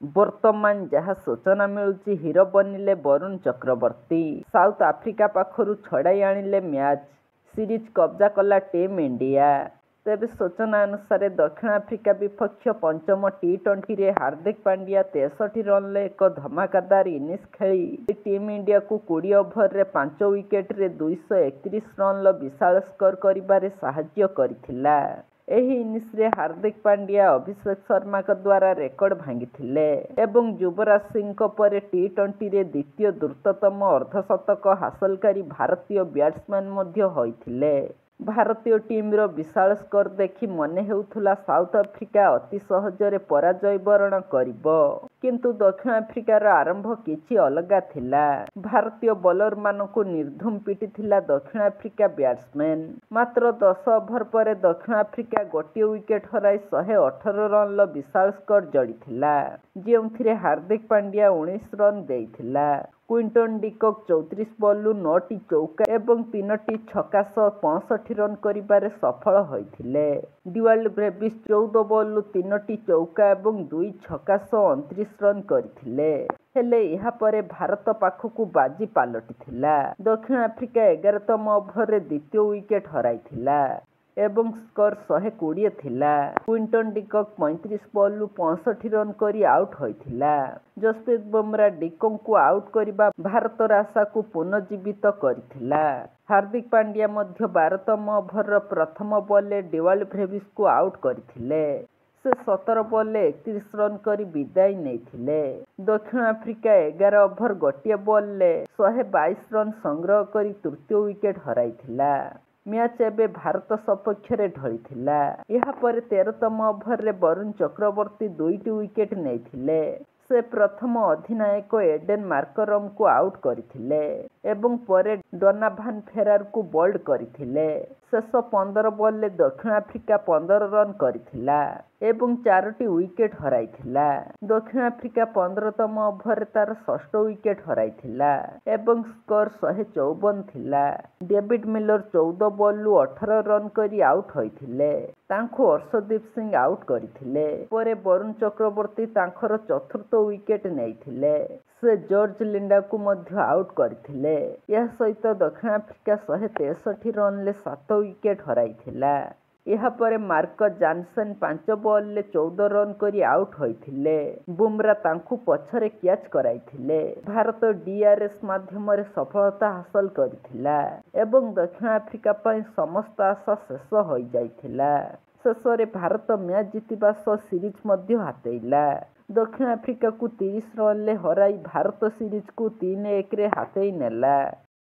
ବର୍ତ୍ତମାନ ଯାହା ସୂଚନା ମିଳୁଛି ହିରୋ ବନିଲେ ବରୁଣ ଚକ୍ରବର୍ତ୍ତୀ। ସାଉଥ ଆଫ୍ରିକା ପାଖରୁ ଛଡାଇ ଆଣିଲେ ମ୍ୟାଚ୍, ସିରିଜ୍ କବଜା କଲା ଟିମ୍ ଇଣ୍ଡିଆ। ତେବେ ସୂଚନା ଅନୁସାରେ ଦକ୍ଷିଣ ଆଫ୍ରିକା ବିପକ୍ଷ ପଞ୍ଚମ ଟି-ଟ୍ୱେଣ୍ଟିରେ ହାର୍ଦ୍ଦିକ ପାଣ୍ଡ୍ୟା 63 ରନ୍ର ଏକ ଧମାକାଦାର ଇନିଂସ ଖେଳି ଟିମ୍ ଇଣ୍ଡିଆକୁ 20 ଓଭରରେ 5 ୱିକେଟରେ 231 ରନ୍ର ବିଶାଳ ସ୍କୋର କରିବାରେ ସାହାଯ୍ୟ କରିଥିଲା। ଏହି ଇନିଂସରେ ହାର୍ଦ୍ଦିକ ପାଣ୍ଡ୍ୟା ଅଭିଷେକ ଶର୍ମାଙ୍କ ଦ୍ୱାରା ରେକର୍ଡ ଭାଙ୍ଗିଥିଲେ ଏବଂ ଯୁବରାଜ ସିଂଙ୍କ ପରେ ଟି-ଟ୍ୱେଣ୍ଟିରେ ଦ୍ୱିତୀୟ ଦ୍ରୁତତମ ଅର୍ଦ୍ଧଶତକ ହାସଲକାରୀ ଭାରତୀୟ ବ୍ୟାଟ୍ସମ୍ୟାନ୍ ମଧ୍ୟ ହୋଇଥିଲେ। ଭାରତୀୟ ଟିମ୍ର ବିଶାଳ ସ୍କୋର ଦେଖି ମନେ ହେଉଥିଲା ସାଉଥ ଆଫ୍ରିକା ଅତି ସହଜରେ ପରାଜୟ ବରଣ କରିବ। କିନ୍ତୁ ଦକ୍ଷିଣ ଆଫ୍ରିକାର ଆରମ୍ଭ କିଛି ଅଲଗା ଥିଲା। ଭାରତୀୟ ବୋଲରମାନଙ୍କୁ ନିର୍ଧୁମ ପିଟିଥିଲା ଦକ୍ଷିଣ ଆଫ୍ରିକା ବ୍ୟାଟ୍ସମ୍ୟାନ୍। ମାତ୍ର 10 ଓଭର ପରେ ଦକ୍ଷିଣ ଆଫ୍ରିକା ଗୋଟିଏ ୱିକେଟ ହରାଇ 118 ରନ୍ର ବିଶାଳ ସ୍କୋର ଯୋଡ଼ିଥିଲା, ଯେଉଁଥିରେ ହାର୍ଦ୍ଦିକ ପାଣ୍ଡ୍ୟା 19 ରନ୍ ଦେଇଥିଲା। କ୍ୱିଣ୍ଟନ ଡିକକ୍ 34 ବଲ୍ରୁ 9ଟି ଚୌକା ଏବଂ 3ଟି ଛକା ସହ 65 ରନ୍ କରିବାରେ ସଫଳ ହୋଇଥିଲେ। ଡିୱାଲ୍ଡ ବ୍ରେଭିସ୍ 14 ବଲ୍ରୁ 3ଟି ଚୌକା ଏବଂ 2 ଛକା ସହ 29 ରନ୍ କରିଥିଲେ। ହେଲେ ଏହାପରେ ଭାରତ ପାଖକୁ ବାଜି ପାଲଟିଥିଲା। ଦକ୍ଷିଣ ଆଫ୍ରିକା 11ତମ ଓଭରରେ ଦ୍ୱିତୀୟ ୱିକେଟ ହରାଇଥିଲା ଏବଂ ସ୍କୋର 120 ଥିଲା। କ୍ୱିଣ୍ଟନ ଡିକକ୍ 35 ବଲ୍ରୁ 65 ରନ୍ କରି ଆଉଟ୍ ହୋଇଥିଲା। ଯଶପ୍ରୀତ ବୁମରା ଡିକକ୍ଙ୍କୁ ଆଉଟ୍ କରିବା ଭାରତର ଆଶାକୁ ପୁନର୍ଜୀବିତ କରିଥିଲା। ହାର୍ଦ୍ଦିକ ପାଣ୍ଡ୍ୟା ମଧ୍ୟ 12ତମ ଓଭରର ପ୍ରଥମ ବଲ୍ରେ ଡିୱାଲ୍ଡ ବ୍ରେଭିସ୍ଙ୍କୁ ଆଉଟ୍ କରିଥିଲେ। ସେ 17 ବଲ୍ରେ 31 ରନ୍ କରି ବିଦାୟ ନେଇଥିଲେ। ଦକ୍ଷିଣ ଆଫ୍ରିକା 11 ଓଭର ଗୋଟିଏ ବଲ୍ରେ 122 ରନ୍ ସଂଗ୍ରହ କରି ତୃତୀୟ ୱିକେଟ ହରାଇଥିଲା। ମ୍ୟାଚ୍ ଏବେ ଭାରତ ସପକ୍ଷରେ ଢଳିଥିଲା। ଏହାପରେ 13ତମ ଓଭରରେ ବରୁଣ ଚକ୍ରବର୍ତ୍ତୀ 2ଟି ୱିକେଟ ନେଇଥିଲେ। ସେ ପ୍ରଥମ ଅଧିନାୟକ ଏଡେନ ମାର୍କରମଙ୍କୁ ଆଉଟ୍ କରିଥିଲେ ଏବଂ ପରେ ଡୋନାଭାନ ଫେରାରଙ୍କୁ ବୋଲ୍ଡ କରିଥିଲେ। ଶେଷ 15 ବଲ୍ରେ ଦକ୍ଷିଣ ଆଫ୍ରିକା 15 ରନ୍ କରିଥିଲା ଏବଂ 4ଟି ୱିକେଟ ହରାଇଥିଲା। ଦକ୍ଷିଣ ଆଫ୍ରିକା 15ତମ ଓଭରରେ ତା'ର ଷଷ୍ଠ ୱିକେଟ ହରାଇଥିଲା ଏବଂ ସ୍କୋର 154 ଥିଲା। ଡେଭିଡ୍ ମିଲର 14 ବଲ୍ରୁ 18 ରନ୍ କରି ଆଉଟ୍ ହୋଇଥିଲେ। ତାଙ୍କୁ ଅର୍ଶଦୀପ ସିଂ ଆଉଟ୍ କରିଥିଲେ। ପରେ ବରୁଣ ଚକ୍ରବର୍ତ୍ତୀ ତାଙ୍କର ଚତୁର୍ଥ ୱିକେଟ ନେଇଥିଲେ। ସେ ଜର୍ଜ ଲିଣ୍ଡାଙ୍କୁ ମଧ୍ୟ ଆଉଟ୍ କରିଥିଲେ। ଏହା ସହିତ ଦକ୍ଷିଣ ଆଫ୍ରିକା 163 ରନ୍ରେ 7 ୱିକେଟ ହରାଇଥିଲା। ଏହାପରେ ମାର୍କୋ ଜାନସେନ୍ 5 ବଲ୍ରେ 14 ରନ୍ କରି ଆଉଟ୍ ହୋଇଥିଲେ। ବୁମରା ତାଙ୍କୁ ପଛରେ କ୍ୟାଚ୍ କରାଇଥିଲେ। ଭାରତ ଡିଆର୍ଏସ୍ ମାଧ୍ୟମରେ ସଫଳତା ହାସଲ କରିଥିଲା ଏବଂ ଦକ୍ଷିଣ ଆଫ୍ରିକା ପାଇଁ ସମସ୍ତ ଆଶା ଶେଷ ହୋଇଯାଇଥିଲା। ଶେଷରେ ଭାରତ ମ୍ୟାଚ୍ ଜିତିବା ସହ ସିରିଜ୍ ମଧ୍ୟ ହାତେଇଲା। ଦକ୍ଷିଣ ଆଫ୍ରିକାକୁ 30 ରନ୍ରେ ହରାଇ ଭାରତ ସିରିଜ୍କୁ 3-1ରେ ହାତେଇ ନେଲା।